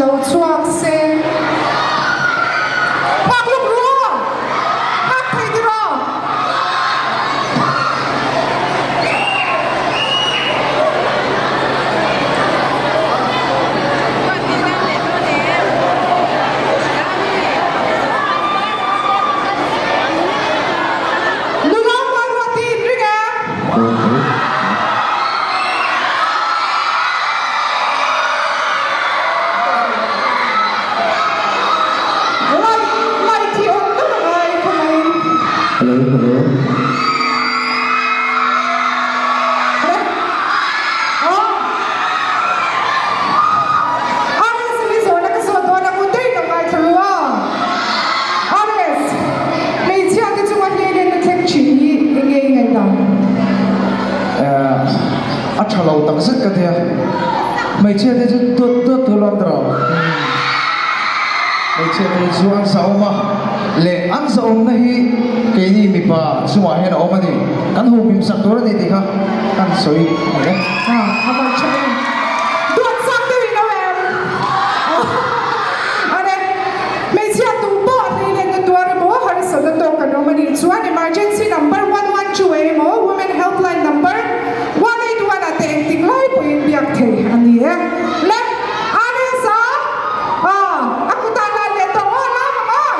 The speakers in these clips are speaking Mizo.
lo chhuak se. Nghak luk ru aw! Nghak thei ti rawh! Nula Hualhuati in ring em? Light light hi awm deuh a ngai khawngaiin. Hello hello. RS hi zawhna ka zawt dawn a ngun daih lo ngaithla ru a. RS, hmeichhia te chunga hleileng na thleng thin hi eng nge i ngaihdan? A tha lo tak zet ka tia. Hmeichhia te chu dawt dawt tur lo an tawh. Hmeichhia te chu an zahawm a, leh an zahawmna hi keini mipa chungah hian a awm a ni. Kan huhmim sak tur a ni tih kha kan sawi ang e. A, a van tha em. Duat sak deuh in awm em? Awle, hmeichhia tu pawh hleilenna tuar emaw harsatna tawk kan awm a nih chuan emergency number 112 emaw women helpline number 181 ah te engtik lai pawhin biak thei a ni e. Le, RS-a, a kutah lah leh tawh aw lam ang aw.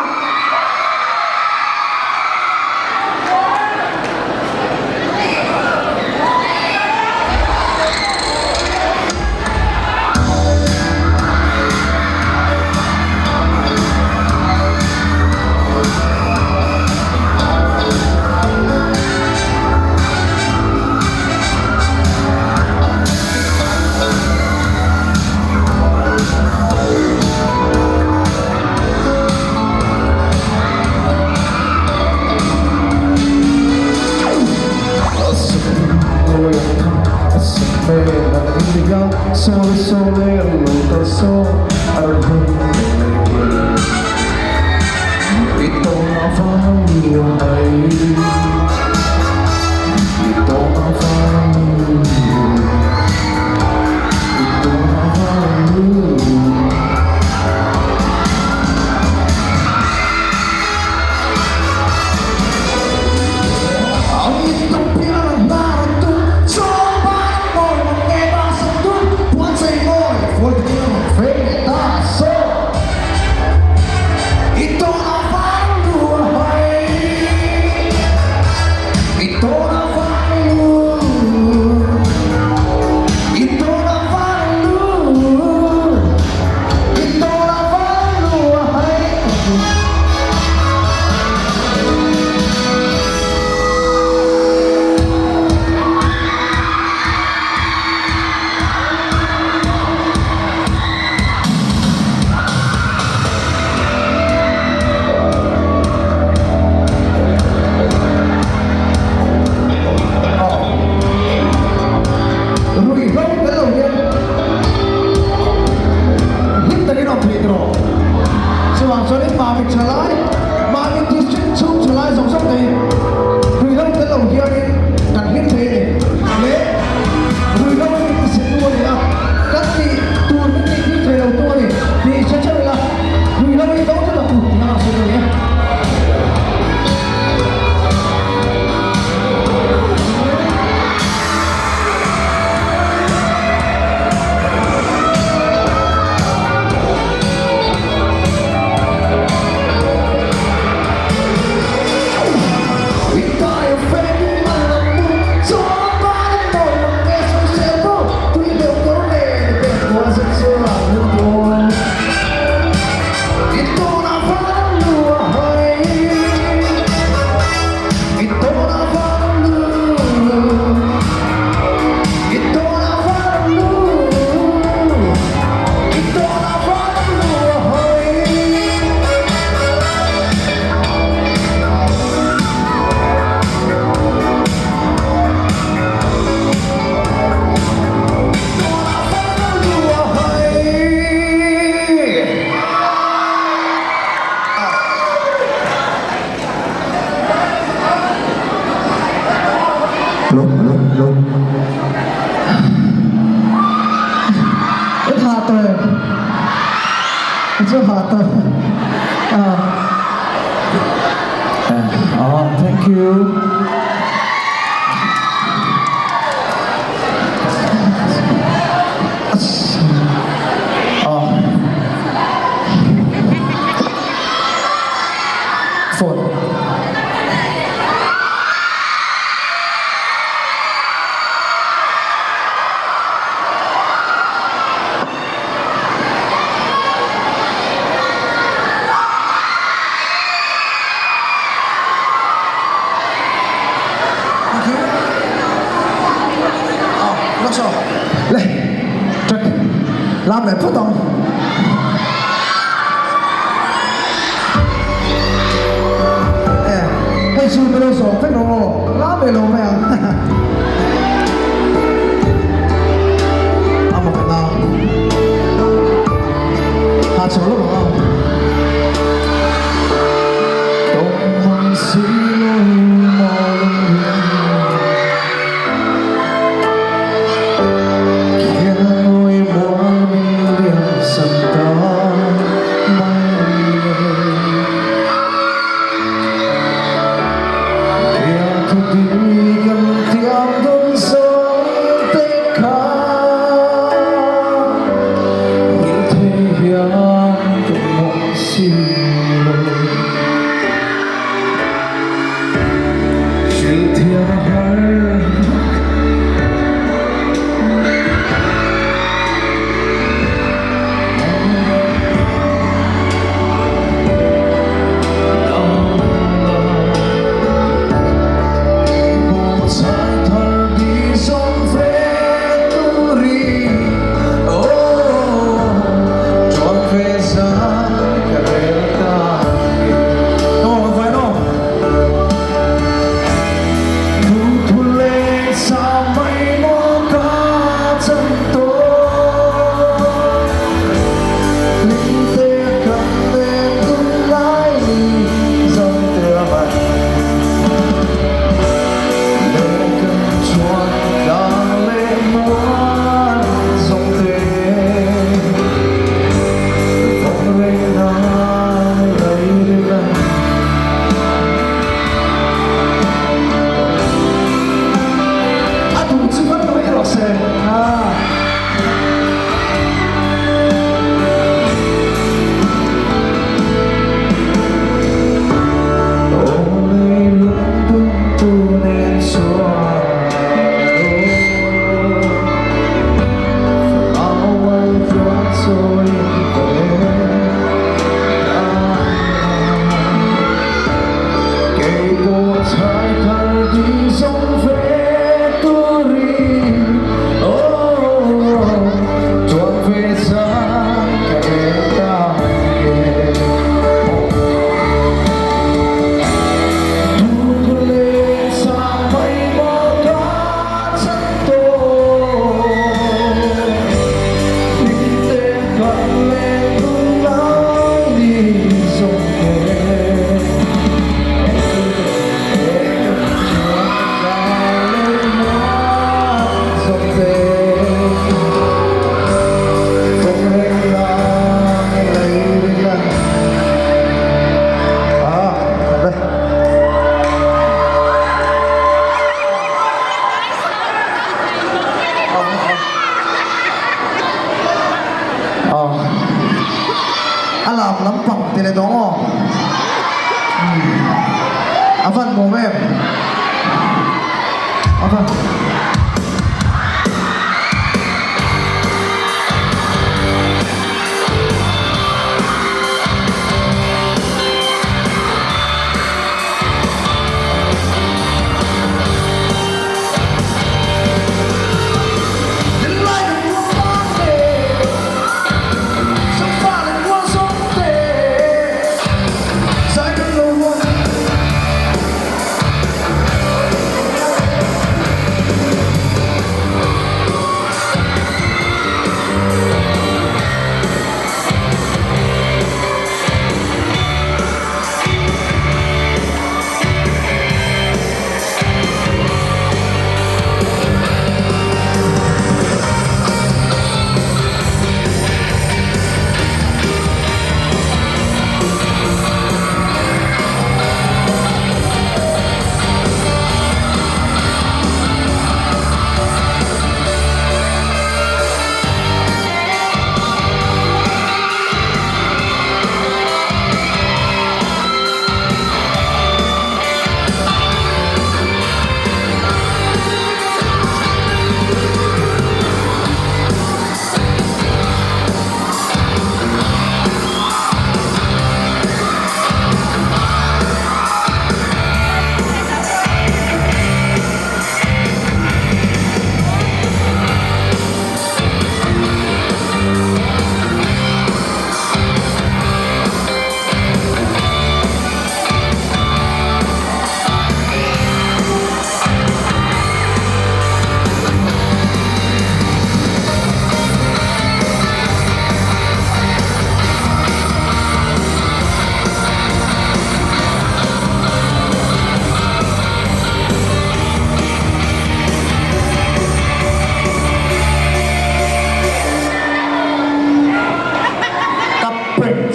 Chu ha ta. Ah. Ah, thank you. Ah. Phone. Thank you. Ah, lok so. Le. Check. Lam le phawt ang. Eh, hei chu ka lo sawm vek rawh aw. Lam leh lo mai ang. A mak na. Ha chho lo ang. Tawng mang si lo maw lung Khiangawih mual min liam san ta mai le. Biak thu di kan tiam dawn zawng te kha Nghilh thei hian ka mawh si lo. Hrilh thiam a har. A duh chu kan lo ei rawh se. Ah. Aw lei lungdum tu nen chuan aw Fanau ai tluang chawiin ka leng ta. Kei pawh chhai thar di zawng ve turin aw tuan ve zan ka rel ta nge. Thu leh sa mai maw ka chan tawh Hlimte kan leng dun lai ni zawng te. A lam lampang ti leh tawh maw? A van nuam em? A van.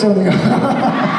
cheu ni.